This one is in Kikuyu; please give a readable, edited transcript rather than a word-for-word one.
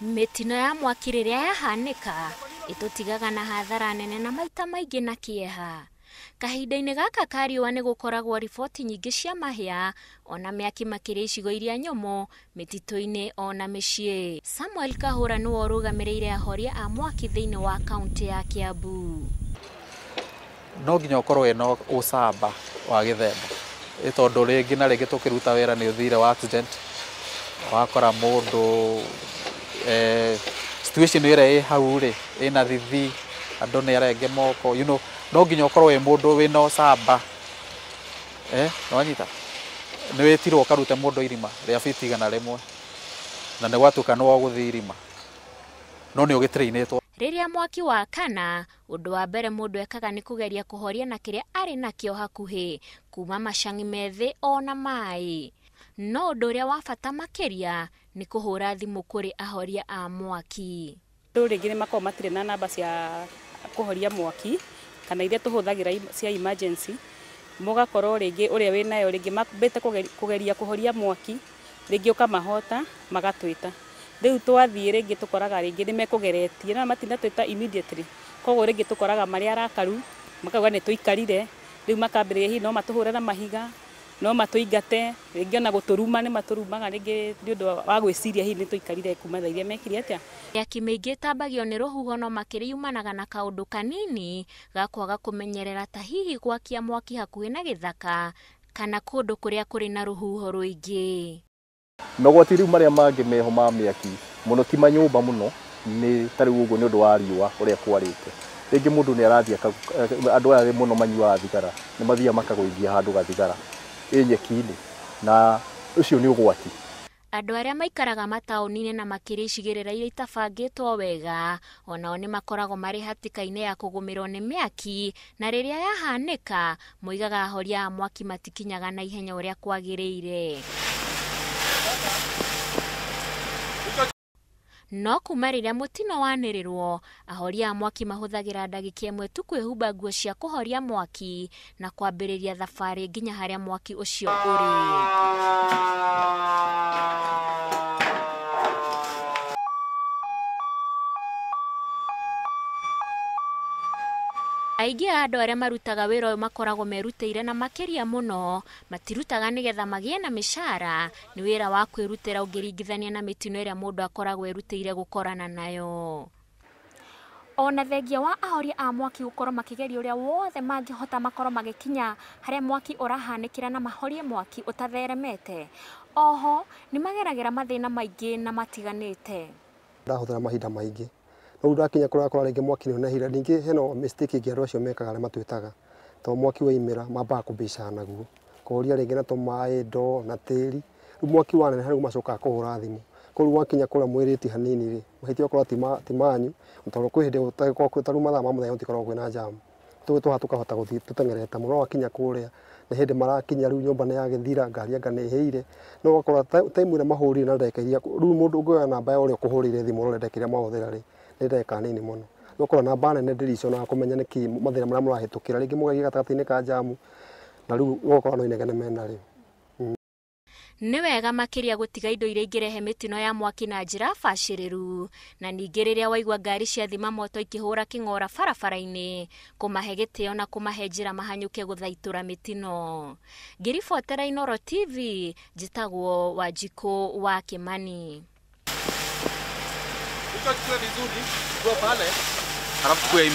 Mĩtino ya mwaki rĩrĩa yahanĩka ĩtũtigaga na hathara nene na maita maingĩ na kĩeha. Kahinda-inĩ gaka ka riũa nĩ gũkoragwo riboti nyingĩ cia mahĩa ona mĩaki makĩria icigo iria nyũmũ, mĩtitũ-inĩ ona mĩciĩ. Samuel Kahũra nĩwe ũrũgamĩrĩire ahoria a mwaki thĩinĩ wa kaunti ya Kiambu. No nginya ũkorwo wĩna ũcamba wa gĩthemba, tondũ rĩngĩ na rĩngĩ tũkĩruta wĩra nĩ ũthire wa accident, wakora mũndũ situation ĩrĩa ĩ hau rĩ ĩna thithi, andũ nĩ arenge moko, you know, no nginya ũkorwo wĩ mũndũ wĩna ũcamba. Nĩwanyita? Nĩ wĩtirwo ũkarute mũndũ irima rĩa fiti 100 na nĩ gwatuĩka nĩwe ũgũthiĩ irima, no nĩ ũgĩtrainĩtwo. Rĩrĩa mwaki wakana, ũndũ wa mbere mũndũ ekaga nĩ kũgeria kũhoria na kĩrĩa arĩ nakĩo hakuhĩ, kuma macang'i methĩ ona maĩ. No ũndũ ũrĩa wa bata makĩria nĩ kũhũra thimũ kũrĩ ahoria a mwaki. Andũ rĩngĩ nĩ makoragwo matirĩ na namba cia kũhoria mwaki kana iria tũhũthagĩra cia emergency, mũgakorwo rĩngĩ ũrĩa wĩnayo rĩngĩ mambĩte kũgeria kũhoria mwaki, rĩngĩ ũkamahota magatwĩta. Rĩu twathiĩ rĩngĩ tũkoraga rĩngĩ nĩ mekũgeretie na matinatwĩta immediately, koguo rĩngĩ tũkoraga marĩ arakaru makauga nĩ tũikarire, rĩu makambĩrĩria hihi no matũhũre na mahiga, no matũingate, rĩngĩ ona gũtũruma nĩ matũrumaga rĩngĩ nĩ ũndũ wa gwĩciria hihi nĩ tũikarire kuma thaa iria mekire atĩa. Mĩaki mĩingĩ ĩtambagio nĩ rũhuho no makĩria yumanaga na kaũndũ kanini ga kwaga kũmenyerera ta hihi gwakia mwaki hakuhĩ na gĩthaka kana kũndũ kũrĩa kũrĩ na rũhuho rũingĩ. Mogwati rĩu marĩa mangĩ meho ma mĩaki mũno ti manyũmba mũno, nĩ ta rĩu ũguo nĩ ũndũ wa riũa ũrĩa kwarĩte. Rĩngĩ mũndũ nĩ arathiĩ andũ aya mũno manyuaga thigara nĩ mathiaga makagũithia handũ gathigara ĩ nyeki-inĩ, na ũcio nĩ ũgwati. Andũ arĩa maikaraga mataũni-inĩ na makĩria icigĩrĩra iria itabangĩtwo wega onao nĩ makoragwo marĩ hatĩka-inĩ ya kũgũmĩrwo nĩ mĩaki, na rĩrĩa yahanĩka moigaga ahoria a mwaki matikinyaga na ihenya ũrĩa kwagĩrĩire. No kuma rĩrĩa mũtino wanĩrĩrwo, ahoria a mwaki mahũthagĩra ndagĩka ĩmwe tu kwĩhumba nguo cia kũhoria mwaki na kwambĩrĩria thabarĩ nginya harĩa mwaki ũcio ũrĩ. Aingĩ a andũ arĩa marutaga wĩra ũyũ makoragwo merutĩire na makĩria mũno matirutaga nĩgetha magĩe na mĩcara, nĩ wĩra wa kwĩrutĩra ũngĩringithania na mĩtino ĩrĩa mũndũ akoragwo erutĩire gũkorana nayo. Ona thengia wa ahoria a mwaki gũkorwo makĩgeria ũrĩa wothe mangĩhota makorwo magĩkinya harĩa mwaki ũrahanĩkĩra na mahorie mwaki ũtatheremete, oho nĩ mageragĩra mathĩna maingĩ na matiganĩte. Ndahũthĩra mahinda maingĩ rĩu ndakinya kũrĩa kũrĩa rĩngĩ mwaki nĩ ũnehire, ningĩ hena mistake ĩngĩ andũ acio mekaga arĩa matwĩtaga, tondũ mwaki waimĩra mambaga kũmbicana naguo kũhoria rĩngĩ na tũmaĩ, ndoo na tĩri, rĩu mwaki waneneha rĩu macokaga kũhũra thimũ. Koguo wakinya kũrĩa mwĩrĩtie hanini rĩ, mahĩtia okorwo ti manyu, tondũ kwĩ hĩndĩ ta rĩu mathaa ma mũthenya gũtikoragwo kwĩna jam, tũgĩ tũkahota gũthiĩ tũteng'erete mũno, wakinya kũrĩa nĩ hĩndĩ marakinya rĩu nyũmba nĩ yagĩthira, ngari anga nĩ ĩhĩire, no ũgakora time ĩrĩa mahũrire na ndagĩka iria rĩu mũndũ ũngĩoya namba ya ũrĩa ũkũhũrĩire thimũ ũrore ndagĩka iria mahũthĩra rĩ, nĩ ndagĩka nini mũno. Rĩu ũgakora namba nene ndĩriconaga kũmenya nĩkĩ mathĩna marĩa mũrahĩtũkĩra, rĩngĩ mũgerie gatagatĩ-inĩ ka jamu na rĩu ũgakora no inegene menarĩo. Nĩ wega makĩria gũtiga indo iria ingĩrehe mĩtino ya mwaki na njĩra bacĩrĩru, na ningĩ rĩrĩa waigua ngari cia thima moto ikĩhũra kĩng'ora barabara-inĩ, kũmahe gĩtĩo na kũmahe njĩra mahanyũke gũthaitũra mĩtino. Ngĩribotera Inooro TV, njĩtagwo Wanjikũ wa Kĩmani. Hicho chukue vizuri, chukua pale, halafu chukue.